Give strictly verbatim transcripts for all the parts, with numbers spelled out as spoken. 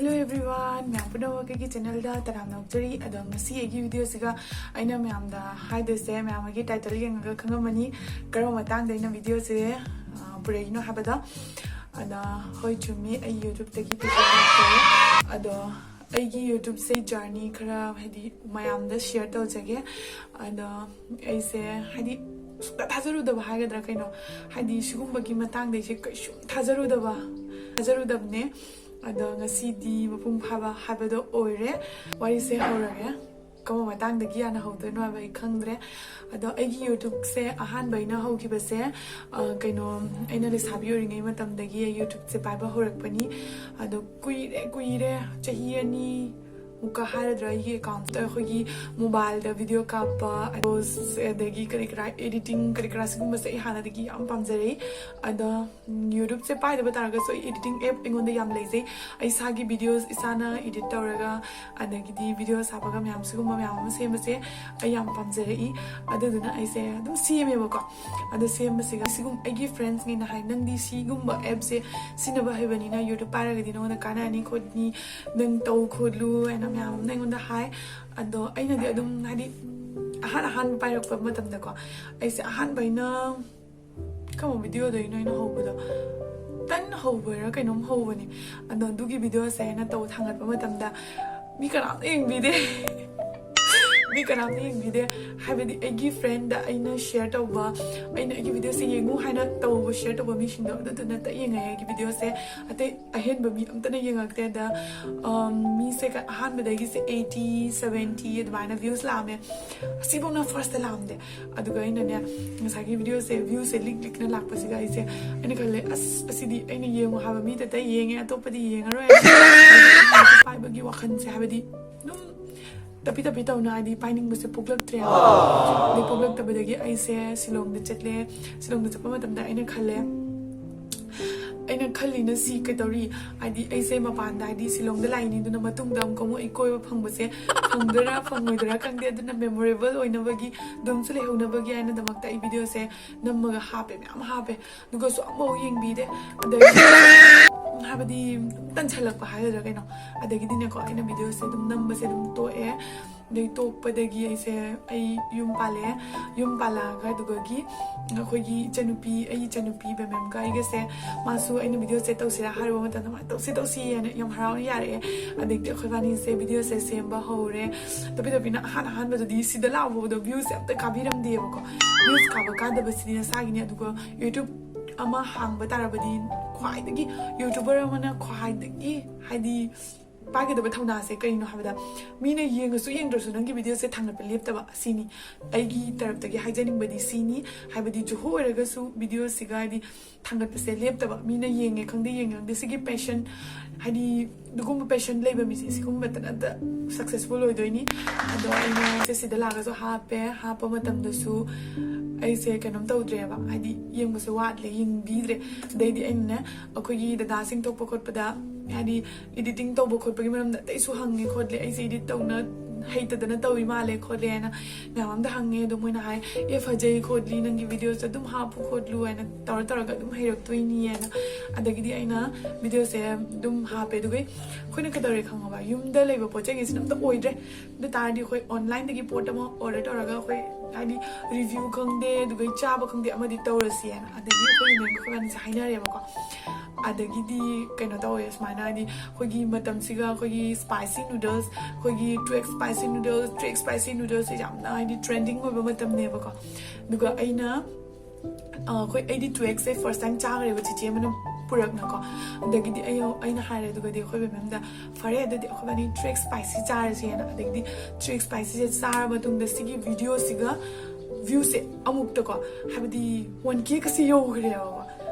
Hello everyone, ꯃꯌꯥꯝ ꯄꯨꯝꯅꯃꯛ ꯑꯩꯒꯤ ꯆꯦꯅꯦꯜꯗ ꯇꯔꯥꯝꯅ ꯑꯣꯛꯆꯔꯤ꯫ ꯑꯗꯣ ꯉꯁꯤ ꯑꯩꯒꯤ ꯚꯤꯗꯤꯑꯣꯁꯤꯒ ꯑꯩꯅ ꯃꯌꯥꯝꯗ ꯍꯥꯏꯗꯣꯏꯁꯦ, ꯃꯌꯥꯝ ꯑꯩꯒꯤ ꯇꯥꯏꯇꯜ ꯌꯦꯡꯉꯒ ꯈꯪꯉꯝꯃꯅꯤ ꯀꯔꯝꯕ ꯃꯇꯥꯡꯗ ꯑꯩꯅ ꯚꯤꯗꯤꯑꯣꯁꯦ, ꯑ, ꯄꯨꯔꯛꯏꯅꯣ ꯍꯥꯏꯕꯗꯣ꯫ ꯑꯗꯣ ꯍꯣꯏ, ꯆꯨꯝꯃꯤ, ꯑꯩ ꯌꯨꯇ꯭ꯌꯨꯕꯇꯒꯤ ꯄꯩꯁꯥ ꯂꯥꯛꯆꯩ꯫ ꯑꯗꯣ ꯑꯩꯒꯤ ꯌꯨꯇ꯭ꯌꯨꯕꯁꯦ ꯖꯔꯅꯤ ꯈꯔ, ꯍꯥꯏꯗꯤ, ꯃꯌꯥꯝꯗ ꯁꯤꯌꯔ ꯇꯧꯖꯒꯦ꯫ ꯑꯗꯣ ꯑꯩꯁꯦ, ꯍꯥꯏꯗꯤ, ꯁꯨꯡꯊꯥ ꯊꯥꯖꯔꯨꯗꯕ ꯍꯥꯏꯒꯗ꯭ꯔꯥ ꯀꯩꯅꯣ, ꯍꯥꯏꯗꯤ, ꯁꯤꯒꯨꯝꯕꯒꯤ ꯃꯇꯥꯡꯗ ꯑꯩꯁꯦ ꯀꯩꯁꯨꯝ ꯊꯥꯖꯔꯨꯗꯕ, ꯊꯥꯖꯔꯨꯗꯕꯅꯦ꯫ ꯑꯗꯣ ꯉꯁꯤꯗꯤ ꯃꯄꯨꯡ ꯐꯥꯕ ꯍꯥꯏꯕꯗꯣ ꯑꯣꯏꯔꯦ꯫ ꯋꯥꯔꯤꯁꯦ ꯍꯧꯔꯒꯦ꯫ ꯀꯔꯝꯕ ꯃꯇꯥꯡꯗꯒꯤ ꯍꯥꯟꯅ ꯍꯧꯗꯣꯏꯅꯣ ꯍꯥꯏꯕ ꯑꯩ ꯈꯪꯗ꯭ꯔꯦ꯫ ꯑꯗꯣ ꯑꯩꯒꯤ ꯌꯨꯇ꯭ꯌꯨꯕꯁꯦ ꯑꯍꯥꯟꯕ ꯑꯩꯅ ꯍꯧꯈꯤꯕꯁꯦ, ꯑ, ꯀꯩꯅꯣ, ꯑꯩꯅ ꯂꯩꯁꯥꯕꯤ ꯑꯣꯏꯔꯤꯉꯩ ꯃꯇꯝꯗꯒꯤ ꯑꯩ ꯌꯨꯇ꯭ꯌꯨꯕꯁꯦ ꯄꯥꯏꯕ ꯍꯧꯔꯛꯄꯅꯤ꯫ ꯑꯗꯣ ꯀꯨꯏꯔꯦ, ꯀꯨꯏꯔꯦ, ꯆꯍꯤ ꯑꯅꯤ ꯃꯨꯛꯀ ꯍꯥꯏꯔꯗ꯭ꯔꯥ, ꯑꯩꯒꯤ ꯑꯦꯀꯥꯎꯟꯠꯇ ꯑꯩꯈꯣꯏꯒꯤ ꯃꯣꯕꯥꯏꯜꯗ ꯚꯤꯗꯤꯑꯣ ꯀꯥꯞꯄ, ꯑꯗꯒꯤ ꯀꯔꯤ ꯀꯔꯥ, ꯑꯦꯗꯤꯇꯤꯡ ꯀꯔꯤ ꯀꯔꯥ, ꯁꯤꯒꯨꯝꯕꯁꯦ ꯑꯩ ꯍꯥꯟꯅꯗꯒꯤ ꯌꯥꯝ ꯄꯥꯝꯖꯔꯛꯏ꯫ ꯑꯗꯣ ꯌꯨꯇ꯭ꯌꯨꯕꯁꯦ ꯄꯥꯏꯗꯕ ꯇꯥꯔꯒꯁꯨ ꯑꯩ ꯑꯦꯗꯤꯇꯤꯡ ꯑꯦꯞ ꯑꯩꯉꯣꯟꯗ ꯌꯥꯝ ꯂꯩꯖꯩ꯫ ꯑꯩ ꯏꯁꯥꯒꯤ ꯚꯤꯗꯤꯑꯣꯁ ꯏꯁꯥꯅ ꯏꯗꯤꯠ ꯇꯧꯔꯒ, ꯑꯗꯒꯤꯗꯤ ꯚꯤꯗꯤꯑꯣ ꯁꯥꯕꯒ ꯃꯌꯥꯝ, ꯁꯤꯒꯨꯝꯕ ꯃꯌꯥꯝ ꯑꯃ ꯁꯦꯝꯕꯁꯦ ꯑꯩ ꯌꯥꯝ ꯄꯥꯝꯖꯔꯛꯏ꯫ ꯑꯗꯨꯗꯨꯅ ꯑꯩꯁꯦ ꯑꯗꯨꯝ ꯁꯦꯝꯃꯦꯕꯀꯣ꯫ ꯑꯗꯣ ꯁꯦꯝꯕꯁꯤꯒ ꯁꯤꯒꯨꯝ-, ꯑꯩꯒꯤ ꯐ꯭ꯔꯦꯟꯁꯉꯩꯅ ꯍꯥꯏ, "ꯅꯪꯗꯤ ꯁꯤꯒꯨꯝꯕ ꯑꯦꯞꯁꯦ ꯁꯤꯖꯤꯟꯅꯕ ꯍꯩꯕꯅꯤꯅ ꯌꯨꯇ꯭ꯌꯨꯕ ꯄꯥꯏꯔꯒꯗꯤ ꯅꯉꯣꯟꯗ ꯀꯥꯟꯅꯔꯅꯤ ꯈꯣꯠꯅꯤ, ꯅꯪ ꯇꯧ ꯈꯣꯠꯂꯨ" ꯍꯥꯏꯅ ꯃꯌꯥꯝ ꯑꯃꯅ ꯑꯩꯉꯣꯟꯗ ꯍꯥꯏ꯫ ꯑꯗꯣ ꯑꯩꯅꯗꯤ ꯑꯗꯨꯝ, ꯍꯥꯏꯗꯤ, ꯑꯍꯥꯟ ꯑꯍꯥꯟꯕ ꯄꯥꯏꯔꯛꯄ ꯃꯇꯝꯗꯀꯣ, ꯑꯩꯁꯦ ꯑꯍꯥꯟꯕ ꯑꯩꯅ ꯀꯔꯝꯕ ꯚꯤꯗꯤꯑꯣꯗꯒꯤꯅꯣ ꯑꯩꯅ ꯍꯧꯕꯗꯣ? ꯇꯟ ꯍꯧꯕꯔ ꯀꯩꯅꯣꯝ ꯍꯧꯕꯅꯦ꯫ ꯑꯗꯣ ꯑꯗꯨꯒꯤ ꯚꯤꯗꯤꯑꯣꯁꯦ ꯑꯩꯅ ꯇꯧ ꯊꯥꯡꯒꯠꯄ ꯃꯇꯝꯗ ꯃꯤ ꯀꯅꯥꯝꯇ ꯌꯦꯡꯕꯤꯗꯦ꯫ ꯃꯤ ꯀꯅꯥꯝꯇ ꯌꯦꯡꯕꯤꯗꯦ꯫ ꯍꯥꯏꯕꯗꯤ ꯑꯩꯒꯤ ꯐ꯭ꯔꯦꯟꯗ ꯑꯩꯅ ꯁꯤꯌꯔ ꯇꯧꯕ, ꯑꯩꯅ ꯑꯩꯒꯤ ꯚꯤꯗꯤꯑꯣꯁꯦ ꯌꯦꯡꯉꯨ ꯍꯥꯏꯅ ꯇꯧꯕ, ꯁꯤꯌꯔ ꯇꯧꯕ ꯃꯤꯁꯤꯡꯗꯣ ꯑꯗꯨꯗꯨꯅ ꯇ ꯌꯦꯡꯉꯦ ꯑꯩꯒꯤ ꯚꯤꯗꯤꯑꯣꯁꯦ꯫ ꯑꯇꯩ ꯑꯍꯦꯟꯕ ꯃꯤ ꯑꯝꯇꯅ ꯌꯦꯡꯉꯛꯇꯦ꯫ ꯑꯗ, ꯑꯝ, ꯃꯤꯁꯦ ꯀ-, ꯑꯍꯥꯟꯕꯗꯒꯤꯁꯦ eighty, seventy ꯑꯗꯨꯃꯥꯏꯅ ꯚ꯭ꯌꯨꯁ ꯂꯥꯛꯑꯝꯃꯦ꯫ ꯑꯁꯤꯐꯥꯎꯅ ꯐꯥꯔꯁꯇ ꯂꯥꯛꯑꯝꯗꯦ꯫ ꯑꯗꯨꯒ ꯑꯩꯅꯅꯦ, ꯉꯁꯥꯏꯒꯤ ꯚꯤꯗꯤꯑꯣꯁꯦ, ꯚ꯭ꯌꯨꯁꯦ ꯂꯤꯛ ꯂꯤꯛꯅ ꯂꯥꯛꯄꯁꯤꯒ ꯑꯩꯁꯦ, ꯑꯩꯅ ꯈꯜꯂꯦ, "ꯑꯁ, ꯑꯁꯤꯗꯤ ꯑꯩꯅ ꯌꯦꯡꯉꯨ ꯍꯥꯏꯕ ꯃꯤ ꯇꯇ ꯌꯦꯡꯉꯦ, ꯑꯇꯣꯞꯄꯗꯤ ꯌꯦꯡꯉꯔꯣꯏ" ꯍꯥꯏꯅ ꯄꯥꯏꯕꯒꯤ ꯋꯥꯈꯜꯁꯦ, ꯍꯥꯏꯕꯗꯤ ꯑꯗꯨꯝ ꯇꯞꯄꯤ ꯇꯞꯄꯤ ꯇꯧꯅ, ꯍꯥꯏꯗꯤ, ꯄꯥꯏꯅꯤꯡꯕꯁꯦ ꯄꯣꯛꯂꯛꯇ꯭ꯔꯦꯕ꯫ ꯑꯗꯩ ꯄꯣꯛꯂꯛꯇꯕꯗꯒꯤ ꯑꯩꯁꯦ ꯁꯤꯂꯣꯡꯗ ꯆꯠꯂꯦ꯫ ꯁꯤꯂꯣꯡꯗ ꯆꯠꯄ ꯃꯇꯝꯗ ꯑꯩꯅ ꯈꯜꯂꯦ, ꯑꯩꯅ ꯈꯜꯂꯤꯅ ꯁꯤ ꯀꯩꯗꯧꯔꯤ, ꯍꯥꯏꯗꯤ, ꯑꯩꯁꯦ ꯃꯄꯥꯟꯗ, ꯍꯥꯏꯗꯤ, ꯁꯤꯂꯣꯡꯗ ꯂꯥꯛꯏꯅꯤ, ꯑꯗꯨꯅ ꯃꯇꯨꯡꯗ ꯑꯃꯨꯛꯀ ꯑꯃꯨꯛ ꯑꯩ ꯀꯣꯏꯕ ꯐꯪꯕꯁꯦ ꯐꯪꯗꯣꯏꯔꯥ ꯐꯪꯉꯣꯏꯗꯣꯏꯔꯥ ꯈꯪꯗꯦ꯫ ꯑꯗꯨꯅ ꯃꯦꯃꯣꯔꯦꯕꯜ ꯑꯣꯏꯅꯕꯒꯤ, ꯑꯗꯨꯝꯁꯨ ꯂꯩꯍꯧꯅꯕꯒꯤ ꯍꯥꯏꯅꯗꯃꯛꯇ ꯑꯩ ꯚꯤꯗꯤꯑꯣꯁꯦ ꯅꯝꯃꯒ ꯍꯥꯞꯄꯦ, ꯃꯌꯥꯝ ꯍꯥꯞꯄꯦ꯫ ꯑꯗꯨꯒꯁꯨ ꯑꯃꯐꯥꯎ ꯌꯦꯡꯕꯤꯗꯦ꯫ ꯑꯗꯒꯤ ꯍꯥꯏꯕꯗꯤ ꯇꯟꯁꯜꯂꯛꯄ ꯍꯥꯏꯒꯗ꯭ꯔꯥ ꯀꯩꯅꯣ꯫ ꯑꯗꯒꯤꯗꯤꯅꯦꯀꯣ, ꯑꯩꯅ ꯚꯤꯗꯤꯑꯣꯁꯦ ꯑꯗꯨꯝ ꯅꯝꯕꯁꯦ ꯑꯗꯨꯝ ꯇꯣꯛꯑꯦ꯫ ꯑꯗꯩ ꯇꯣꯛꯄꯗꯒꯤ ꯑꯩꯁꯦ, ꯑꯩ ꯌꯨꯝ ꯄꯥꯜꯂꯛꯑꯦ꯫ ꯌꯨꯝ ꯄꯥꯜꯂꯛꯑꯒ ꯑꯗꯨꯒꯒꯤ ꯑꯩꯈꯣꯏꯒꯤ ꯏꯆꯟꯅꯨꯄꯤ, ꯑꯩꯒꯤ ꯏꯆꯟꯅꯨꯄꯤ ꯕꯦꯃꯦꯝꯒ ꯑꯩꯒꯁꯦ, ꯃꯥꯁꯨ ꯑꯩꯅ ꯚꯤꯗꯤꯑꯣꯁꯦ ꯇꯧꯁꯤꯔꯥ ꯍꯥꯏꯔꯨꯕ ꯃꯇꯝꯗ, "ꯃꯥ ꯇꯧꯁꯤ ꯇꯧꯁꯤ" ꯍꯥꯏꯅ ꯌꯥꯝ ꯍꯔꯥꯎꯅ ꯌꯥꯔꯛꯑꯦ꯫ ꯑꯗꯒꯤꯗꯤ ꯑꯩꯈꯣꯏ ꯏꯕꯥꯅꯤꯁꯦ ꯚꯤꯗꯤꯑꯣꯁꯦ ꯁꯦꯝꯕ ꯍꯧꯔꯦ꯫ ꯇꯞꯄꯤ ꯇꯞꯄꯤꯅ ꯑꯍꯥꯟ ꯑꯍꯥꯟꯕꯗꯗꯤ ꯁꯤꯗ ꯂꯥꯛꯄꯗꯣ ꯚ꯭ꯌꯨꯁꯦ ꯑꯝꯇ ꯀꯥꯕꯤꯔꯝꯗꯦꯕꯀꯣ꯫ ꯚ꯭ꯌꯨꯁ ꯀꯥꯕ ꯀꯥꯗꯕꯁꯤꯗꯤ ꯅꯁꯥꯒꯤꯅꯤ꯫ ꯑꯗꯨꯒ ꯌꯨꯇ꯭ꯌꯨꯕ ꯑꯃ ꯍꯥꯡꯕ ꯇꯥꯔꯕꯗꯤ ꯈ꯭ꯋꯥꯏꯗꯒꯤ ꯌꯨꯇ꯭ꯌꯨꯕꯔ ꯑꯃꯅ ꯈ꯭ꯋꯥꯏꯗꯒꯤ, ꯍꯥꯏꯗꯤ, ꯄꯥꯏꯒꯗꯕ ꯊꯧꯅꯥꯁꯦ ꯀꯩꯅꯣ ꯍꯥꯏꯕꯗ, ꯃꯤꯅ ꯌꯦꯡꯉꯁꯨ ꯌꯦꯡꯗ꯭ꯔꯁꯨ ꯅꯪꯒꯤ ꯚꯤꯗꯤꯑꯣꯁꯦ ꯊꯥꯡꯒꯠꯄ ꯂꯦꯞꯇꯕ, ꯁꯤꯅꯤ꯫ ꯑꯩꯒꯤ ꯇꯔꯞꯇꯒꯤ ꯍꯥꯏꯖꯅꯤꯡꯕꯗꯤ ꯁꯤꯅꯤ꯫ ꯍꯥꯏꯕꯗꯤ ꯖꯨꯍꯨ ꯑꯣꯏꯔꯒꯁꯨ ꯚꯤꯗꯤꯑꯣꯁꯤꯒ, ꯍꯥꯏꯗꯤ, ꯊꯥꯡꯒꯠꯄꯁꯦ ꯂꯦꯞꯇꯕ꯫ ꯃꯤꯅ ꯌꯦꯡꯉꯦ ꯈꯪꯗꯦ, ꯌꯦꯡꯉꯦ ꯈꯪꯗꯦ, ꯁꯤꯒꯤ ꯄꯦꯁꯟ, ꯍꯥꯏꯗꯤ, ꯑꯗꯨꯒꯨꯝꯕ ꯄꯦꯁꯟ ꯂꯩꯕ ꯃꯤꯁꯦ ꯁꯤꯒꯨꯝꯕꯇ ꯅꯠꯇ ꯁꯛꯁꯦꯁꯐꯨꯜ ꯑꯣꯏꯗꯣꯏꯅꯤ꯫ ꯑꯗꯣ ꯑꯩꯅ ꯁꯤꯗ ꯂꯥꯛꯑꯒꯁꯨ ꯍꯥꯞꯄꯦ꯫ ꯍꯥꯞꯄ ꯃꯇꯝꯗꯁꯨ ꯑꯩꯁꯦ ꯀꯩꯅꯣꯝ ꯇꯧꯗ꯭ꯔꯦꯕ, ꯍꯥꯏꯗꯤ, ꯌꯦꯡꯕꯁꯦ ꯋꯥꯠꯂꯦ, ꯌꯦꯡꯕꯤꯗ꯭ꯔꯦ꯫ ꯑꯗꯩꯗꯤ ꯑꯩꯅꯅꯦ, ꯑꯩꯈꯣꯏꯒꯤ ꯗꯗꯥꯁꯤꯡ ꯊꯣꯛꯄ ꯈꯣꯠꯄꯗ, ꯍꯥꯏꯗꯤ, ꯏꯗꯤꯇꯤꯡ ꯇꯧꯕ ꯈꯣꯠꯄꯒꯤ ꯃꯔꯝꯗ ꯑꯇꯩꯁꯨ ꯍꯪꯉꯦ ꯈꯣꯠꯂꯦ, ꯑꯩꯁꯦ ꯏꯗꯤꯠ ꯇꯧꯅ ꯍꯩꯇꯗꯅ ꯇꯧꯏ ꯃꯥꯜꯂꯦ ꯈꯣꯠꯂꯦ ꯍꯥꯏꯅ ꯃꯌꯥꯝ ꯑꯃꯗ ꯍꯪꯉꯦ꯫ ꯑꯗꯣ ꯃꯣꯏꯅ ꯍꯥꯏ, "ꯑꯦ, ꯐꯖꯩ ꯈꯣꯠꯂꯤ, ꯅꯪꯒꯤ ꯚꯤꯗꯤꯑꯣꯁꯦ ꯑꯗꯨꯝ ꯍꯥꯞꯄꯨ ꯈꯣꯠꯂꯨ" ꯍꯥꯏꯅ ꯇꯧꯔ ꯇꯧꯔꯒ ꯑꯗꯨꯝ ꯍꯩꯔꯛꯇꯣꯏꯅꯤ ꯍꯥꯏꯅ꯫ ꯑꯗꯒꯤꯗꯤ ꯑꯩꯅ ꯚꯤꯗꯤꯑꯣꯁꯦ ꯑꯗꯨꯝ ꯍꯥꯞꯄꯦ꯫ ꯑꯗꯨꯒ ꯑꯩꯈꯣꯏꯅ ꯀꯩꯗꯧꯔꯦ ꯈꯪꯉꯕ? ꯌꯨꯝꯗ ꯂꯩꯕ ꯄꯣꯠ ꯆꯩꯒꯤꯁꯤꯅ ꯑꯝꯇ ꯑꯣꯏꯗ꯭ꯔꯦ꯫ ꯑꯗꯨ ꯇꯥꯔꯗꯤ ꯑꯩꯈꯣꯏ ꯑꯣꯟꯂꯥꯏꯟꯗꯒꯤ ꯄꯣꯠ ꯑꯃ ꯑꯣꯔꯗꯔ ꯇꯧꯔꯒ ꯑꯩꯈꯣꯏ, ꯍꯥꯏꯗꯤ, ꯔꯤꯚ꯭ꯌꯨ ꯈꯪꯗꯦ, ꯑꯗꯨꯒ ꯆꯥꯕ ꯈꯪꯗꯦ, ꯑꯃꯗꯤ ꯇꯧꯔꯁꯤ ꯍꯥꯏꯅ꯫ ꯑꯗꯒꯤ ꯑꯩꯈꯣꯏ ꯏꯃꯨꯡꯒꯤ ꯑꯩꯈꯣꯏ ꯏꯕꯥꯅꯤꯁꯦ ꯍꯥꯏꯅꯔꯦꯕꯀꯣ꯫ ꯑꯗꯒꯤꯗꯤ ꯀꯩꯅꯣ ꯇꯧꯋꯦ ꯁꯨꯃꯥꯏꯅ, ꯍꯥꯏꯗꯤ, ꯑꯩꯈꯣꯏꯒꯤ ꯃꯇꯝꯁꯤꯒ ꯑꯩꯈꯣꯏꯒꯤ ꯁ꯭ꯄꯥꯏꯁꯤ ꯅꯨꯗꯜꯁ, ꯑꯩꯈꯣꯏꯒꯤ two x spicy noodles, two x spicy ꯅꯨꯗꯜꯁꯁꯦ ꯌꯥꯝꯅ, ꯍꯥꯏꯗꯤ, ꯇ꯭ꯔꯦꯟꯗꯤꯡ ꯑꯣꯏꯕ ꯃꯇꯝꯅꯦꯕꯀꯣ꯫ ꯑꯗꯨꯒ ꯑꯩꯅ, ꯑ, ꯑꯩꯈꯣꯏ, ꯑꯩꯗꯤ ꯇ꯭ꯔꯨ ꯑꯦꯛꯁꯁꯦ ꯐꯥꯔꯁ ꯇꯥꯏꯝ ꯆꯥꯈ꯭ꯔꯦꯕ, ꯆꯤꯆꯦ ꯑꯃꯅ ꯄꯨꯔꯛꯅꯀꯣ꯫ ꯑꯗꯒꯤꯗꯤ ꯑꯩ, ꯑꯩꯅ ꯍꯥꯏꯔꯦ, ꯑꯗꯨꯒꯗꯤ ꯑꯩꯈꯣꯏ ꯕꯦꯝꯕꯦꯝꯗ, "ꯐꯔꯦ, ꯑꯗꯨꯗꯤ ꯑꯩꯈꯣꯏꯕꯥꯅꯤ ꯇ꯭ꯔꯨ ꯑꯦꯛꯁ ꯁ꯭ꯄꯥꯏꯁꯤ ꯆꯥꯔꯁꯦꯅ"꯫ ꯑꯗꯒꯤꯗꯤ ꯇ꯭ꯔꯨ ꯑꯦꯛꯁ ꯁ꯭ꯄꯥꯏꯁꯤꯁꯦ ꯆꯥꯔ ꯃꯇꯨꯡꯗ ꯁꯤꯒꯤ ꯚꯤꯗꯤꯑꯣꯁꯤꯒ ꯚ꯭ꯌꯨꯁꯦ ꯑꯃꯨꯛꯇꯀꯣ, ꯍꯥꯏꯕꯗꯤ, ꯋꯥꯟ ꯀꯦ ꯀꯁꯤ ꯌꯧꯈ꯭ꯔꯦꯕꯀꯣ꯫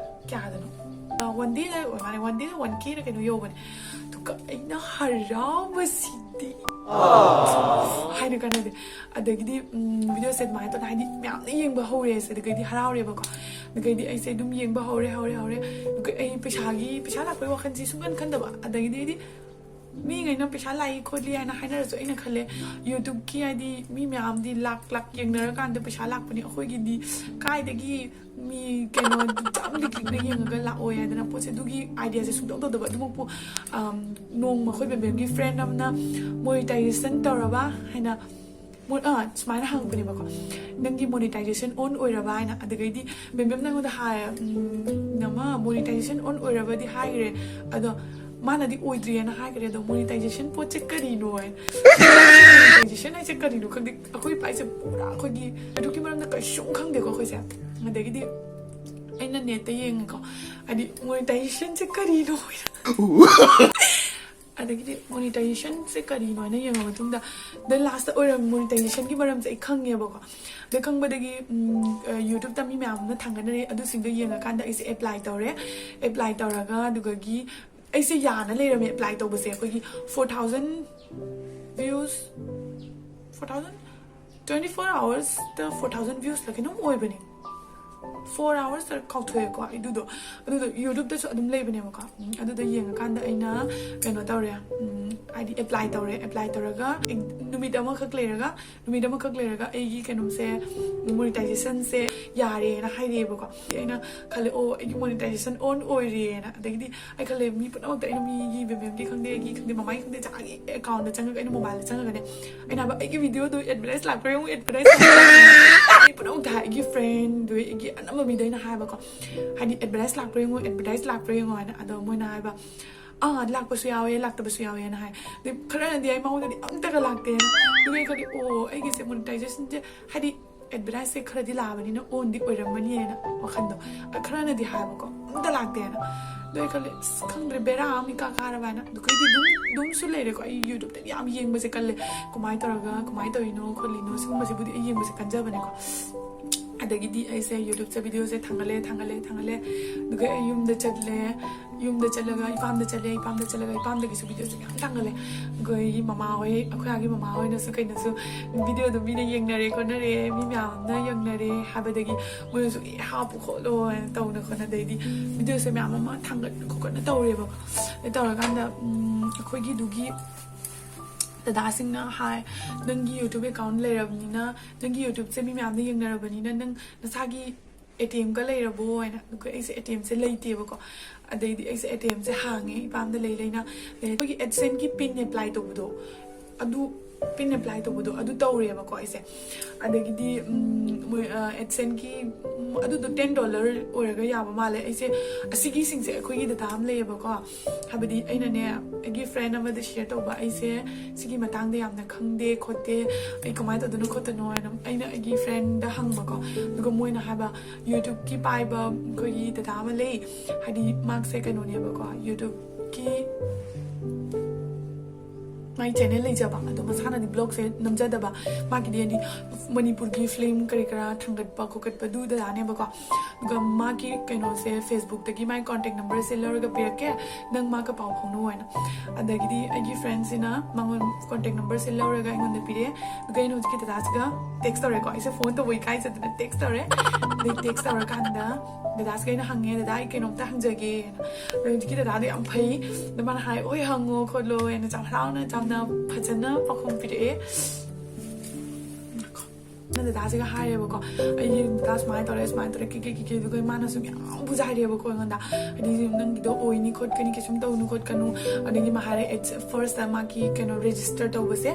ꯀꯌꯥꯗꯅꯣ? ꯋꯥꯟ ꯗꯦꯗ ꯑꯣꯏ ꯃꯥꯜꯂꯦ, ꯋꯥꯟ ꯗꯦꯗ ꯋꯥꯟ ꯀꯦꯗ ꯀꯩꯅꯣ ꯌꯧꯕꯅꯦ꯫ ꯑꯗꯨꯒ ꯑꯩꯅ ꯍꯔꯥꯎꯕꯁꯤꯗꯤ ꯍꯥꯏꯅ ꯀꯥꯟꯅꯗꯦ꯫ ꯑꯗꯒꯤꯗꯤ, ꯎꯝ, ꯚꯤꯗꯤꯑꯣꯁꯦ ꯑꯗꯨꯃꯥꯏꯅ ꯇꯧꯅ, ꯍꯥꯏꯗꯤ, ꯃꯌꯥꯝꯅ ꯌꯦꯡꯕ ꯍꯧꯔꯦ꯫ ꯑꯗꯨꯗꯒꯤꯗꯤ ꯍꯔꯥꯎꯔꯦꯕꯀꯣ꯫ ꯑꯗꯨꯗꯒꯤꯗꯤ ꯑꯩꯁꯦ ꯑꯗꯨꯝ ꯌꯦꯡꯕ ꯍꯧꯔꯦ, ꯍꯧꯔꯦ, ꯍꯧꯔꯦ꯫ ꯑꯗꯨꯒ ꯑꯩ ꯄꯩꯁꯥꯒꯤ, ꯄꯩꯁꯥ ꯂꯥꯛꯄꯒꯤ ꯋꯥꯈꯜꯁꯤ ꯁꯨꯡꯈꯟ ꯈꯟꯗꯕ꯫ ꯑꯗꯒꯤꯗꯤ ꯑꯩꯗꯤ ꯃꯤꯉꯩꯅ ꯄꯩꯁꯥ ꯂꯥꯛꯏ ꯈꯣꯠꯂꯤ ꯍꯥꯏꯅ ꯍꯥꯏꯅꯔꯁꯨ, ꯑꯩꯅ ꯈꯜꯂꯦ, YouTubeꯀꯤ, ꯍꯥꯏꯗꯤ, ꯃꯤ ꯃꯌꯥꯝꯗꯤ ꯂꯥꯛ ꯂꯥꯛ ꯌꯦꯡꯅꯔꯀꯥꯟꯗ ꯄꯩꯁꯥ ꯂꯥꯛꯄꯅꯤ, ꯑꯩꯈꯣꯏꯒꯤꯗꯤ ꯀꯥꯏꯗꯒꯤ? ꯃꯤ ꯀꯩꯅꯣ, ꯆꯥꯝ ꯂꯤꯛ ꯂꯤꯛꯅ ꯌꯦꯡꯉꯒ ꯂꯥꯛꯑꯣꯏ ꯍꯥꯏꯗꯅ ꯄꯣꯠꯁꯦ, ꯑꯗꯨꯒꯤ ideaꯁꯦ ꯁꯨꯡꯇꯧ ꯇꯧꯗꯕ꯫ ꯑꯗꯨꯃꯛꯄꯨ, ꯑꯝ, ꯅꯣꯡꯃ ꯑꯩꯈꯣꯏ ꯕꯦꯝꯕꯦꯝꯒꯤ friend ꯑꯃꯅ monetization ꯇꯧꯔꯕ ꯍꯥꯏꯅ, ꯃꯣꯏ, ꯑꯥ, ꯁꯨꯃꯥꯏꯅ ꯍꯪꯉꯛꯄꯅꯦꯕꯀꯣ, "ꯅꯪꯒꯤ monetization on ꯑꯣꯏꯔꯕ?" ꯍꯥꯏꯅ꯫ ꯑꯗꯨꯗꯒꯤꯗꯤ ꯕꯦꯝꯕꯦꯝꯅ ꯑꯩꯉꯣꯟꯗ ꯍꯥꯏ, "ꯎꯝ, ꯅꯃ, monetization on ꯑꯣꯏꯔꯕꯗꯤ ꯍꯥꯏꯈ꯭ꯔꯦ, ꯑꯗꯣ ꯃꯥꯅꯗꯤ ꯑꯣꯏꯗ꯭ꯔꯤꯌꯦꯅ ꯍꯥꯏꯈ꯭ꯔꯦ, ꯑꯗꯣ monetization ꯄꯣꯠꯁꯦ ꯀꯔꯤꯅꯣ?" ꯍꯥꯏ꯫ Monetization ꯍꯥꯏꯁꯦ ꯀꯔꯤꯅꯣ ꯈꯪꯗꯦ꯫ ꯑꯩꯈꯣꯏ ꯄꯥꯏꯁꯦ ꯄꯨꯔꯥ ꯑꯩꯈꯣꯏꯒꯤ YouTubeꯀꯤ ꯃꯔꯝꯗ ꯀꯩꯁꯨꯝ ꯈꯪꯗꯦꯀꯣ ꯑꯩꯈꯣꯏꯁꯦ꯫ ꯑꯗꯒꯤꯗꯤ ꯑꯩꯅ netꯇ ꯌꯦꯡꯉꯦꯀꯣ, ꯍꯥꯏꯗꯤ, monetizationꯁꯦ ꯀꯔꯤꯅꯣ? ꯑꯗꯒꯤꯗꯤ monetizationꯁꯦ ꯀꯔꯤꯅꯣ ꯍꯥꯏꯅ ꯌꯦꯡꯉ ꯃꯇꯨꯡꯗ, then lastꯇ ꯑꯣꯏꯔꯝ-, monetizationꯒꯤ ꯃꯔꯝꯁꯦ ꯑꯩ ꯈꯪꯉꯦꯕꯀꯣ꯫ ꯑꯗ ꯈꯪꯕꯗꯒꯤ, ꯎꯝ, ꯑ, YouTubeꯇ ꯃꯤ ꯃꯌꯥꯝ ꯑꯃꯅ ꯊꯥꯡꯒꯠꯅꯔꯦ, ꯑꯗꯨꯁꯤꯡꯗꯣ ꯌꯦꯡꯉꯀꯥꯟꯗ ꯑꯩꯁꯦ apply ꯇꯧꯔꯦ꯫ Apply ꯇꯧꯔꯒ, ꯑꯗꯨꯗꯒꯤ ꯑꯩꯁꯦ ꯌꯥꯅ ꯂꯩꯔꯝꯃꯦ apply ꯇꯧꯕꯁꯦ꯫ ꯑꯩꯈꯣꯏꯒꯤ four thousand views, four thousand, twenty four hoursꯇ four thousand viewsꯂ ꯀꯩꯅꯣꯝ ꯑꯣꯏꯕꯅꯦ꯫ Four hoursꯇ ꯀꯥꯎꯊꯣꯛꯑꯦꯀꯣ ꯑꯩ ꯑꯗꯨꯗꯣ꯫ ꯑꯗꯨꯗꯣ YouTubeꯇꯁꯨ ꯑꯗꯨꯝ ꯂꯩꯕꯅꯦꯕꯀꯣ꯫ ꯎꯝ, ꯑꯗꯨꯗ ꯌꯦꯡꯉꯀꯥꯟꯗ ꯑꯩꯅ ꯀꯩꯅꯣ ꯇꯧꯔꯦ, ꯎꯝ, ꯍꯥꯏꯗꯤ apply ꯇꯧꯔꯦ꯫ Apply ꯇꯧꯔꯒ ꯅꯨꯃꯤꯠ ꯑꯃꯈꯛ ꯂꯩꯔꯒ, ꯅꯨꯃꯤꯠ ꯑꯃꯈꯛ ꯂꯩꯔꯒ ꯑꯩꯒꯤ ꯀꯩꯅꯣꯁꯦ, monetizationꯁꯦ ꯌꯥꯔꯦꯅ ꯍꯥꯏꯔꯛꯑꯦꯕꯀꯣ꯫ ꯑꯩꯅ ꯈꯜꯂꯦ, "ꯑꯣ, ꯑꯩꯒꯤ monetization on ꯑꯣꯏꯔꯦꯅ"꯫ ꯑꯗꯒꯤꯗꯤ ꯑꯩ ꯈꯜꯂꯦ, ꯃꯤ ꯄꯨꯝꯅꯃꯛꯇ ꯑꯩꯅ, ꯃꯤꯒꯤ ꯕꯦꯝꯕꯦꯝꯒꯤ ꯈꯪꯗꯦ, ꯑꯩꯒꯤ ꯈꯪꯗꯦ, ꯃꯃꯥꯒꯤ ꯈꯪꯗꯦ, ꯆꯥꯒꯤ accountꯇ ꯆꯪꯉꯒ, ꯑꯩꯅ mobileꯗ ꯆꯪꯉꯒꯅꯦ, ꯑꯩꯅ ꯍꯥꯏꯕ, "ꯑꯩꯒꯤ videoꯗꯣ advertise ꯂꯥꯛꯄ꯭ꯔꯥ ꯌꯦꯡꯉꯨ, advertise ꯂꯥꯛꯄ꯭ꯔꯥ ꯌꯦꯡꯉꯨ"꯫ ꯑꯩ ꯄꯨꯝꯅꯃꯛꯇ ꯍꯥꯏ, ꯑꯩꯒꯤ friendꯗꯨ, ꯑꯩꯒꯤ ꯑꯅꯝꯕ ꯃꯤꯗ ꯑꯩꯅ ꯍꯥꯏꯕꯀꯣ, ꯍꯥꯏꯗꯤ, "advertise ꯂꯥꯛꯄ꯭ꯔꯥ ꯌꯦꯡꯉꯨ, advertise ꯂꯥꯛꯄ꯭ꯔꯥ ꯌꯦꯡꯉꯨ" ꯍꯥꯏꯅ꯫ ꯑꯗꯣ ꯃꯣꯏꯅ ꯍꯥꯏꯕ, "ꯑꯥ, ꯂꯥꯛꯄꯁꯨ ꯌꯥꯎꯋꯦ, ꯂꯥꯛꯇꯕꯁꯨ ꯌꯥꯎꯋꯦꯅ" ꯍꯥꯏ꯫ ꯑꯗꯩ ꯈꯔꯅꯗꯤ ꯑꯩ ꯃꯉꯣꯟꯗꯗꯤ ꯑꯝꯇꯒ ꯂꯥꯛꯇꯦꯅ꯫ ꯑꯗꯨꯒꯤ ꯑꯩ ꯈꯜꯂꯤ, "ꯑꯣ, ꯑꯩꯒꯤꯁꯦ monetizationꯁꯦ, ꯍꯥꯏꯗꯤ, advertiseꯁꯦ ꯈꯔꯗꯤ ꯂꯥꯛꯑꯕꯅꯤꯅ onꯗꯤ ꯑꯣꯏꯔꯝꯃꯅꯤꯅ" ꯋꯥꯈꯜꯗꯣ꯫ ꯑ, ꯈꯔꯅꯗꯤ ꯍꯥꯏꯕꯀꯣ, "ꯑꯝꯇ ꯂꯥꯛꯇꯦꯅ"꯫ ꯑꯗꯣ ꯑꯩ ꯈꯜꯂꯤ, "ꯑꯁ, ꯈꯪꯗ꯭ꯔꯦ, ꯕꯦꯔꯥ ꯑꯃ ꯏꯀꯥ ꯀꯥꯔꯕ" ꯍꯥꯏꯅ꯫ ꯑꯗꯨ ꯈꯔꯗꯤ ꯑꯗꯨꯝ, ꯑꯗꯨꯝꯁꯨ ꯂꯩꯔꯦꯀꯣ꯫ ꯑꯩ YouTubeꯇꯗꯤ ꯌꯥꯝ ꯌꯦꯡꯕꯁꯦ ꯀꯜꯂꯦ꯫ ꯀꯃꯥꯏꯅ ꯇꯧꯔꯒ, ꯀꯃꯥꯏꯅ ꯇꯧꯔꯤꯅꯣ, ꯈꯣꯠꯂꯤꯅꯣ, ꯁꯤꯒꯨꯝꯕꯁꯤꯕꯨꯗꯤ ꯑꯩ ꯌꯦꯡꯕꯁꯦ ꯀꯟꯖꯕꯅꯦꯀꯣ꯫ ꯑꯗꯒꯤꯗꯤ ꯑꯩꯁꯦ YouTubeꯁꯦ videoꯁꯦ ꯊꯥꯡꯒꯠꯂꯦ, ꯊꯥꯡꯒꯠꯂꯦ, ꯊꯥꯡꯒꯠꯂꯦ꯫ ꯑꯗꯨꯒ ꯑꯩ ꯌꯨꯝꯗ ꯆꯠꯂꯦ, ꯌꯨꯝꯗ ꯆꯠꯂꯒ ꯏꯄꯥꯝꯗ ꯆꯠꯂꯦ, ꯏꯄꯥꯝꯗ ꯆꯠꯂꯒ ꯏꯄꯥꯝꯗꯒꯤꯁꯨ videoꯁꯦ ꯃꯌꯥꯝ ꯊꯥꯡꯒꯠꯂꯦ꯫ ꯑꯩꯈꯣꯏꯒꯤ ꯃꯃꯥ ꯍꯣꯏ, ꯑꯩꯈꯣꯏ ꯑꯥꯒꯤ ꯃꯃꯥ ꯍꯣꯏꯅꯁꯨ ꯀꯩꯅꯣꯁꯨ videoꯗꯣ ꯃꯤꯅ ꯌꯦꯡꯅꯔꯦ ꯈꯣꯠꯅꯔꯦ, ꯃꯤ ꯃꯌꯥꯝꯅ ꯌꯦꯡꯅꯔꯦ ꯍꯥꯏꯕꯗꯒꯤ ꯃꯣꯏꯅꯁꯨ "ꯑꯦ, ꯍꯥꯞꯄꯨ ꯈꯣꯠꯂꯣ" ꯍꯥꯏꯅ ꯇꯧꯅ ꯈꯣꯠꯅ, ꯑꯗꯩꯗꯤ videoꯁꯦ ꯃꯌꯥꯝ ꯑꯃ ꯊꯥꯡꯒꯠ ꯈꯣꯀꯠꯅ ꯇꯧꯔꯦꯕꯀꯣ꯫ ꯑꯗꯨ ꯇꯧꯔꯀꯥꯟꯗ ꯎꯝ, ꯑꯩꯈꯣꯏꯒꯤꯗꯨꯒꯤ ꯗꯗꯥꯁꯤꯡꯅ ꯍꯥꯏ, "ꯅꯪꯒꯤ YouTube account ꯂꯩꯔꯕꯅꯤꯅ, ꯅꯪꯒꯤ YouTubeꯁꯦ ꯃꯤ ꯃꯌꯥꯝꯅ ꯌꯦꯡꯅꯔꯕꯅꯤꯅ ꯅꯪ ꯅꯁꯥꯒꯤ ATMꯒ ꯂꯩꯔꯕꯣ?" ꯍꯥꯏꯅ꯫ ꯑꯗꯨꯒ ꯑꯩꯁꯦ ATMꯁꯦ ꯂꯩꯇꯦꯕꯀꯣ꯫ ꯑꯗꯩꯗꯤ ꯑꯩꯁꯦ ATMꯁꯦ ꯍꯥꯡꯉꯦ ꯏꯄꯥꯝꯗ ꯂꯩ ꯂꯩꯅ꯫ ꯑꯗꯩ ꯑꯩꯈꯣꯏꯒꯤ AdSenseꯀꯤ pin apply ꯇꯧꯕꯗꯣ, ꯑꯗꯨ pin apply ꯇꯧꯕꯗꯣ ꯑꯗꯨ ꯇꯧꯔꯦꯕꯀꯣ ꯑꯩꯁꯦ꯫ ꯑꯗꯒꯤꯗꯤ ꯎꯝ, ꯃꯣꯏ ꯑ, AdSenseꯀꯤ ꯎꯝ, ꯑꯗꯨꯗꯣ ten dollar ꯑꯣꯏꯔꯒ ꯌꯥꯕ ꯃꯥꯜꯂꯦ꯫ ꯑꯩꯁꯦ ꯑꯁꯤꯒꯤꯁꯤꯡꯁꯦ ꯑꯩꯈꯣꯏꯒꯤ ꯗꯗꯥ ꯑꯃ ꯂꯩꯌꯦꯕꯀꯣ, ꯍꯥꯏꯕꯗꯤ ꯑꯩꯅꯅꯦ ꯑꯩꯒꯤ friend ꯑꯃꯗ share ꯇꯧꯕ, "ꯑꯩꯁꯦ ꯁꯤꯒꯤ ꯃꯇꯥꯡꯗ ꯌꯥꯝꯅ ꯈꯪꯗꯦ ꯈꯣꯠꯇꯦ, ꯑꯩ ꯀꯃꯥꯏꯅ ꯇꯧꯗꯣꯏꯅꯣ ꯈꯣꯠꯇꯣꯏꯅꯣ" ꯍꯥꯏꯅ ꯑꯩꯅ ꯑꯩꯒꯤ friendꯗ ꯍꯪꯕꯀꯣ꯫ ꯑꯗꯨꯒ ꯃꯣꯏꯅ ꯍꯥꯏꯕ, YouTubeꯀꯤ ꯄꯥꯏꯕ ꯑꯩꯈꯣꯏꯒꯤ ꯗꯗꯥ ꯑꯃ ꯂꯩ, ꯍꯥꯏꯗꯤ ꯃꯥꯁꯦ ꯀꯩꯅꯣꯅꯦꯕꯀꯣ, YouTubeꯀꯤ ꯃꯥꯏ channel ꯂꯩꯖꯕ, ꯑꯗꯣ ꯃꯁꯥꯅꯗꯤ vlogꯁꯦ ꯅꯝꯖꯗꯕ꯫ ꯃꯥꯒꯤꯗꯤ ꯍꯥꯏꯗꯤ ꯃꯅꯤꯄꯨꯔꯒꯤ film ꯀꯔꯤ ꯀꯔꯥ ꯊꯥꯡꯒꯠꯄ ꯈꯣꯀꯠꯄꯗꯨ ꯗꯗꯥꯅꯦꯕꯀꯣ꯫ ꯑꯗꯨꯒ ꯃꯥꯒꯤ ꯀꯩꯅꯣꯁꯦ, Facebookꯇꯒꯤ ꯃꯥꯒꯤ contact numberꯁꯦ ꯂꯧꯔꯒ ꯄꯤꯔꯛꯀꯦ, ꯅꯪ ꯃꯥꯒ ꯄꯥꯎ ꯐꯥꯎꯅꯧ ꯍꯥꯏꯅ꯫ ꯑꯗꯒꯤꯗꯤ ꯑꯩꯒꯤ friendꯁꯤꯅ ꯃꯉꯣꯟ contact numberꯁꯦ ꯂꯧꯔꯒ ꯑꯩꯉꯣꯟꯗ ꯄꯤꯔꯛꯑꯦ꯫ ꯑꯗꯨꯒ ꯑꯩꯅ ꯍꯧꯖꯤꯛꯀꯤ ꯗꯗꯥꯁꯤꯒ text ꯇꯧꯔꯦꯀꯣ꯫ ꯑꯩꯁꯦ phone ꯇꯧꯕ ꯏꯀꯥꯏꯖꯗꯅ text ꯇꯧꯔꯦ꯫ ꯑꯗꯩ text ꯇꯧꯔꯀꯥꯟꯗ ꯗꯗꯥꯁꯤꯒ ꯑꯩꯅ ꯍꯪꯉꯦ, "ꯗꯗꯥ, ꯑꯩ ꯀꯩꯅꯣꯝꯇ ꯍꯪꯖꯒꯦꯅ"꯫ ꯑꯗꯣ ꯍꯧꯖꯤꯛꯀꯤ ꯗꯗꯥꯗꯣ ꯌꯥꯝ ꯐꯩ꯫ ꯑꯗꯣ ꯃꯥꯅ ꯍꯥꯏ, "ꯍꯣꯏ, ꯍꯪꯉꯣ ꯈꯣꯠꯂꯣ" ꯍꯥꯏꯅ ꯌꯥꯝ ꯍꯔꯥꯎꯅ ꯌꯥꯝꯅ ꯐꯖꯅ ꯄꯥꯎꯈꯨꯝ ꯄꯤꯔꯛꯑꯦ꯫ ꯅ ꯗꯗꯥꯁꯤꯒ ꯍꯥꯏꯔꯦꯕꯀꯣ, "ꯑꯩꯒꯤ ꯗꯗꯥ ꯁꯨꯃꯥꯏꯅ ꯇꯧꯔꯦ, ꯁꯨꯃꯥꯏꯅ ꯇꯧꯔꯦ, ꯀꯦ ꯀꯦ ꯀꯦ ꯀꯦ", ꯑꯗꯨꯒ ꯃꯥꯅꯁꯨ ꯃꯌꯥꯝ ꯕꯨꯖꯥꯏꯔꯦꯕꯀꯣ ꯑꯩꯉꯣꯟꯗ꯫ ꯍꯥꯏꯗꯤ, "ꯅꯪꯒꯤꯗꯣ ꯑꯣꯏꯅꯤ ꯈꯣꯠꯀꯅꯤ, ꯀꯩꯁꯨꯝ ꯇꯧꯅꯨ ꯈꯣꯠꯀꯅꯨ"꯫ ꯑꯗꯒꯤ ꯃꯥ ꯍꯥꯏꯔꯦ, "Firstꯇ ꯃꯥꯒꯤ ꯀꯩꯅꯣ register ꯇꯧꯕꯁꯦ,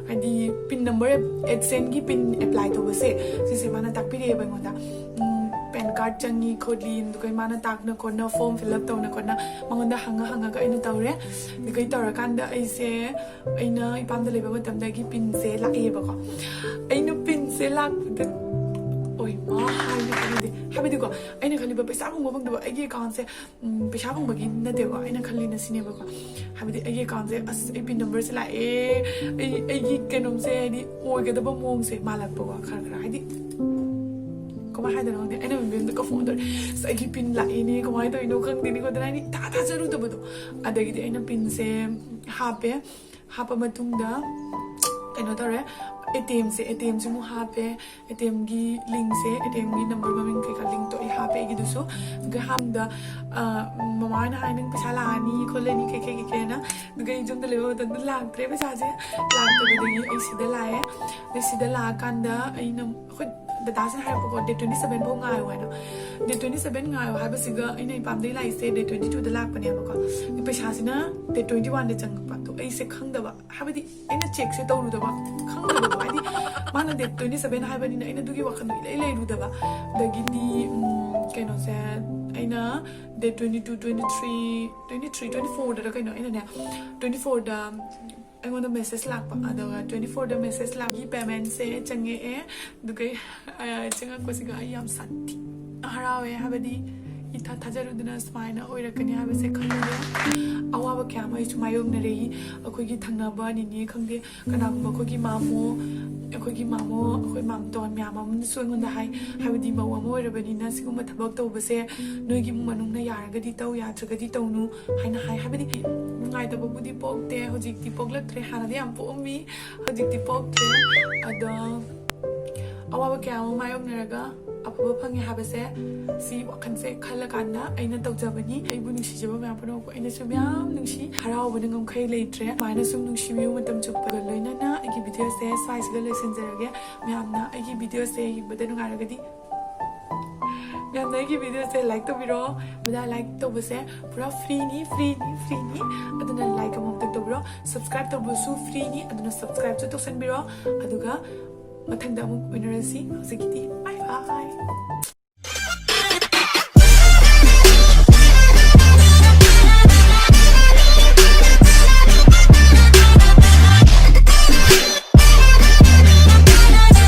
ꯍꯥꯏꯗꯤ pin number, AdSenseꯀꯤ pin apply ꯇꯧꯕꯁꯦ, ꯁꯤꯁꯦ ꯃꯥꯅ ꯇꯥꯛꯄꯤꯔꯛꯑꯦꯕ ꯑꯩꯉꯣꯟꯗ꯫ ꯎꯝ, PAN card ꯆꯪꯉꯤ ꯈꯣꯠꯂꯤ", ꯑꯗꯨꯒ ꯃꯥꯅ ꯇꯥꯛꯅ ꯈꯣꯠꯅ, form fill up ꯇꯧꯅ ꯈꯣꯠꯅ ꯃꯉꯣꯟꯗ ꯍꯪꯉ ꯍꯪꯉꯒ ꯑꯩꯅ ꯇꯧꯔꯦ꯫ ꯑꯗꯨꯒ ꯇꯧꯔꯀꯥꯟꯗ ꯑꯩꯁꯦ ꯑꯩꯅ ꯏꯄꯥꯝꯗ ꯂꯩꯕ ꯃꯇꯝꯗꯒꯤ pinꯁꯦ ꯂꯥꯛꯑꯦꯕꯀꯣ꯫ ꯑꯩꯅ pinꯁꯦ ꯂꯥꯛꯄꯗ, ꯑꯣꯏ ꯃꯥ, ꯍꯥꯏꯕ ꯀꯥꯟꯅꯗꯦ꯫ ꯍꯥꯏꯕꯗꯤꯀꯣ, ꯑꯩꯅ ꯈꯜꯂꯤꯕ ꯄꯩꯁꯥ ꯐꯪꯕ ꯐꯪꯗꯕ, ꯑꯩꯒꯤ accountꯁꯦ, ꯎꯝ, ꯄꯩꯁꯥ ꯐꯪꯕꯒꯤ ꯅꯠꯇꯦꯕꯀꯣ꯫ ꯑꯩꯅ ꯈꯜꯂꯤꯅ ꯁꯤꯅꯦꯕꯀꯣ, ꯍꯥꯏꯕꯗꯤ ꯑꯩꯒꯤ accountꯁꯦ, ꯑꯁ, ꯑꯩ pin numberꯁꯦ ꯂꯥꯛꯑꯦ, ꯑꯩ, ꯑꯩꯒꯤ ꯀꯩꯅꯣꯝꯁꯦ ꯍꯥꯏꯗꯤ ꯑꯣꯏꯒꯗꯕ ꯃꯑꯣꯡꯁꯦ ꯃꯥꯜꯂꯛꯄꯀꯣ, ꯈꯔ ꯈꯔ ꯍꯥꯏꯗꯤ ꯀꯃꯥꯏꯅ ꯍꯥꯏꯗꯣꯏꯅꯣ ꯈꯪꯗꯦ꯫ ꯑꯩꯅ ꯃꯦꯝꯗ ꯀ ꯐꯣꯟ ꯇꯧꯔꯦ, "ꯑꯁ, ꯑꯩꯒꯤ ꯄꯤꯟ ꯂꯥꯛꯑꯦꯅꯦ, ꯀꯃꯥꯏꯅ ꯇꯧꯔꯤꯅꯣ ꯈꯪꯗꯦꯅꯦ ꯈꯣꯠꯇꯦꯅ", ꯍꯥꯏꯗꯤ ꯏꯊꯥ ꯊꯥꯖꯔꯨꯗꯕꯗꯣ꯫ ꯑꯗꯒꯤꯗꯤ ꯑꯩꯅ ꯄꯤꯟꯁꯦ ꯍꯥꯞꯄꯦ꯫ ꯍꯥꯞꯄ ꯃꯇꯨꯡꯗ ꯀꯩꯅꯣ ꯇꯧꯔꯦ, ꯑꯦ ꯇꯤ ꯑꯦꯝꯁꯦ, ꯑꯦ ꯇꯤ ꯑꯦꯝꯁꯦ ꯑꯃꯨꯛ ꯍꯥꯞꯄꯦ꯫ ꯑꯦ ꯇꯤ ꯑꯦꯝꯒꯤ ꯂꯤꯡꯁꯦ, ꯑꯦ ꯇꯤ ꯑꯦꯝꯒꯤ ꯅꯝꯕꯔ ꯃꯃꯤꯡ ꯀꯩꯀꯥ ꯂꯤꯡꯇꯣ ꯑꯩ ꯍꯥꯞꯄꯦ ꯑꯩꯒꯤꯗꯨꯁꯨ꯫ ꯑꯗꯨꯒ ꯍꯥꯞꯄꯗ, ꯑ, ꯃꯃꯥ ꯍꯣꯏꯅ ꯍꯥꯏ, "ꯅꯪ ꯄꯩꯁꯥ ꯂꯥꯛꯑꯅꯤ ꯈꯣꯠꯂꯅꯤ ꯀꯩ ꯀꯩ ꯀꯩ ꯀꯩꯅ"꯫ ꯑꯗꯨꯒ ꯑꯩ ꯌꯨꯝꯗ ꯂꯩꯕ ꯃꯇꯝꯗ ꯂꯥꯛꯇ꯭ꯔꯦ ꯄꯩꯁꯥꯁꯦ꯫ ꯂꯥꯛꯇꯕꯗꯒꯤ ꯑꯩ ꯁꯤꯗ ꯂꯥꯛꯑꯦ꯫ ꯑꯗꯩ ꯁꯤꯗ ꯂꯥꯛꯑꯀꯥꯟꯗ ꯑꯩꯅ, ꯑꯩꯈꯣꯏ ꯗꯗꯥꯁꯤꯅ ꯍꯥꯏꯔꯛꯄꯀꯣ, "ꯗꯦꯠ ꯇ꯭ꯋꯦꯟꯇꯤ ꯁꯕꯦꯟ ꯐꯥꯎ ꯉꯥꯏꯌꯣ" ꯍꯥꯏꯅ꯫ ꯗꯦꯠ ꯇ꯭ꯋꯦꯟꯇꯤ ꯁꯕꯦꯟ ꯉꯥꯏꯌꯣ ꯍꯥꯏꯕꯁꯤꯒ ꯑꯩꯅ ꯏꯄꯥꯝꯗꯩ ꯂꯥꯛꯏꯁꯦ ꯗꯦꯠ ꯇ꯭ꯋꯦꯟꯇꯤ ꯇꯨꯗ ꯂꯥꯛꯄꯅꯦꯕꯀꯣ꯫ ꯑꯗꯩ ꯄꯩꯁꯥꯁꯤꯅ ꯗꯦꯠ ꯇ꯭ꯋꯦꯟꯇꯤ ꯋꯥꯟꯗ ꯆꯪꯉꯛꯄ꯫ ꯑꯗꯣ ꯑꯩꯁꯦ ꯈꯪꯗꯕ, ꯍꯥꯏꯕꯗꯤ ꯑꯩꯅ ꯆꯦꯛꯁꯦ ꯇꯧꯔꯨꯗꯕ, ꯈꯪꯗꯕꯗꯣ, ꯍꯥꯏꯗꯤ ꯃꯥꯅ ꯗꯦꯠ ꯇ꯭ꯋꯦꯟꯇꯤ ꯁꯕꯦꯟ ꯍꯥꯏꯕꯅꯤꯅ ꯑꯩꯅ ꯑꯗꯨꯒꯤ ꯋꯥꯈꯜꯗꯣ ꯏꯂꯩ ꯂꯩꯔꯨꯗꯕ꯫ ꯑꯗꯒꯤꯗꯤ, ꯎꯝ, ꯀꯩꯅꯣꯁꯦ, ꯑꯩꯅ date twenty two, twenty three, twenty three, twenty ꯐꯣꯔꯗꯔ ꯀꯩꯅꯣ, ꯑꯩꯅꯅꯦ, ꯇ꯭ꯋꯦꯟꯇꯤ ꯐꯣꯔꯗ ꯑꯩꯉꯣꯟꯗ ꯃꯦꯁꯦꯖ ꯂꯥꯛꯄ꯫ ꯑꯗꯨꯒ ꯇ꯭ꯋꯦꯟꯇꯤ ꯐꯣꯔꯗ ꯃꯦꯁꯦꯖ ꯂꯥꯛꯄꯒꯤ ꯄꯦꯃꯦꯟꯁꯦ ꯆꯪꯉꯛꯑꯦ꯫ ꯑꯗꯨꯒ, ꯑ, ꯆꯪꯉꯛꯄꯁꯤꯒ ꯑꯩ ꯌꯥꯝ ꯁꯥꯊꯤ ꯍꯔꯥꯎꯋꯦ, ꯍꯥꯏꯕꯗꯤ ꯏꯊꯥ ꯊꯥꯖꯔꯨꯗꯅ ꯁꯨꯃꯥꯏꯅ ꯑꯣꯏꯔꯛꯀꯅꯤ ꯍꯥꯏꯕꯁꯦ ꯈꯪꯗꯦ꯫ ꯑꯋꯥꯕ ꯀꯌꯥ ꯑꯃ ꯑꯩꯁꯨ ꯃꯥꯌꯣꯛꯅꯔꯛꯏ꯫ ꯑꯩꯈꯣꯏꯒꯤ ꯊꯪꯅꯕ ꯅꯤꯅꯦ ꯈꯪꯗꯦ, ꯀꯅꯥꯒꯨꯝꯕ ꯑꯩꯈꯣꯏꯒꯤ ꯃꯥꯃꯣ, ꯑꯩꯈꯣꯏꯒꯤ ꯃꯥꯃꯣ, ꯑꯩꯈꯣꯏ ꯃꯥꯝꯇꯣꯟ ꯃꯌꯥꯝ ꯑꯃꯅꯁꯨ ꯑꯩꯉꯣꯟꯗ ꯍꯥꯏ, ꯍꯥꯏꯕꯗꯤ ꯃꯧ ꯑꯃ ꯑꯣꯏꯔꯕꯅꯤꯅ ꯁꯤꯒꯨꯝꯕ ꯊꯕꯛ ꯇꯧꯕꯁꯦ ꯅꯣꯏꯒꯤ ꯏꯃꯨꯡ ꯃꯅꯨꯡꯅ ꯌꯥꯔꯒꯗꯤ ꯇꯧ, ꯌꯥꯗ꯭ꯔꯒꯗꯤ ꯇꯧꯅꯨ ꯍꯥꯏꯅ ꯍꯥꯏ꯫ ꯍꯥꯏꯕꯗꯤ ꯅꯨꯡꯉꯥꯏꯇꯕꯕꯨꯗꯤ ꯄꯣꯛꯇꯦ, ꯍꯧꯖꯤꯛꯇꯤ ꯄꯣꯛꯂꯛꯇ꯭ꯔꯦ, ꯍꯥꯟꯅꯗꯤ ꯌꯥꯝ ꯄꯣꯛꯑꯝꯃꯤ, ꯍꯧꯖꯤꯛꯇꯤ ꯄꯣꯛꯇ꯭ꯔꯦ꯫ ꯑꯗꯣ ꯑꯋꯥꯕ ꯀꯌꯥ ꯑꯃ ꯃꯥꯌꯣꯛꯅꯔꯒ ꯑꯐꯕ ꯐꯪꯉꯦ ꯍꯥꯏꯕꯁꯦ, ꯁꯤ ꯋꯥꯈꯜꯁꯦ ꯈꯜꯂꯀꯥꯟꯗ ꯑꯩꯅ ꯇꯧꯖꯕꯅꯤ꯫ ꯑꯩꯕꯨ ꯅꯨꯡꯁꯤꯖꯕ ꯃꯌꯥꯝ ꯄꯨꯝꯅꯃꯛꯄꯨ ꯑꯩꯅꯁꯨ ꯃꯌꯥꯝ ꯅꯨꯡꯁꯤ, ꯍꯔꯥꯎꯕꯅ ꯉꯝꯈꯩ ꯂꯩꯇ꯭ꯔꯦ꯫ ꯁꯨꯃꯥꯏꯅ ꯁꯨꯝ ꯅꯨꯡꯁꯤꯕꯤꯌꯨ ꯃꯇꯝ ꯆꯨꯞꯄꯒ, ꯂꯣꯏꯅꯅ ꯑꯩꯒꯤ ꯚꯤꯗꯤꯑꯣꯁꯦ ꯁ꯭ꯋꯥꯏꯁꯤꯗ ꯂꯣꯏꯁꯤꯟꯖꯔꯒꯦ꯫ ꯃꯌꯥꯝꯅ ꯑꯩꯒꯤ ꯚꯤꯗꯤꯑꯣꯁꯦ ꯌꯦꯡꯕꯗ ꯅꯨꯡꯉꯥꯏꯔꯒꯗꯤ, ꯃꯌꯥꯝꯅ ꯑꯩꯒꯤ ꯚꯤꯗꯤꯑꯣꯁꯦ ꯂꯥꯏꯛ ꯇꯧꯕꯤꯔꯣ꯫ ꯃꯗꯥ ꯂꯥꯏꯛ ꯇꯧꯕꯁꯦ ꯄꯨꯔꯥ ꯐ꯭ꯔꯤꯅꯤ, ꯐ꯭ꯔꯤꯅꯤ, ꯐ꯭ꯔꯤꯅꯤ꯫ ꯑꯗꯨꯅ ꯂꯥꯏꯛ ꯑꯃꯃꯝꯇꯪ ꯇꯧꯕꯤꯔꯣ꯫ ꯁꯕꯁꯀ꯭ꯔꯥꯏꯕ ꯇꯧꯕꯁꯨ ꯐ꯭ꯔꯤꯅꯤ, ꯑꯗꯨꯅ ꯁꯕꯁꯀ꯭ꯔꯥꯏꯕꯁꯨ ꯇꯧꯁꯟꯕꯤꯔꯣ꯫ ꯑꯗꯨꯒ ꯃꯊꯪꯗ ꯑꯃꯨꯛ ꯎꯅꯔꯁꯤ꯫ ꯍꯧꯖꯤꯛꯀꯤꯗꯤ ꯕꯥꯏ ꯕꯥꯏ꯫